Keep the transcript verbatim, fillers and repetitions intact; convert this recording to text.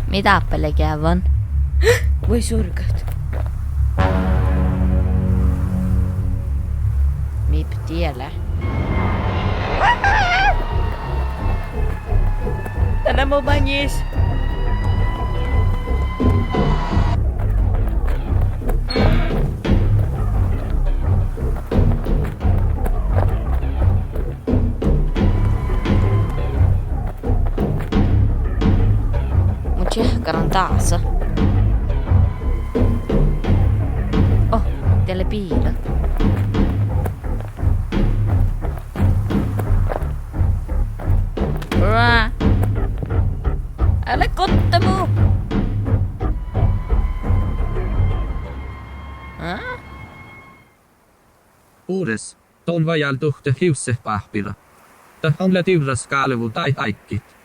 Mii dáppe lea geavvan? Vuoi surgat. Mii bidjat lea. Dat lea mu maŋis. Mun čiehkaran dása. Oh, de lea biila. Ruo. Ale goddemu. Á? Bures, don vajálduhte hivssehit báhpira. Dat han lea divrras gálvu dáid áiggit.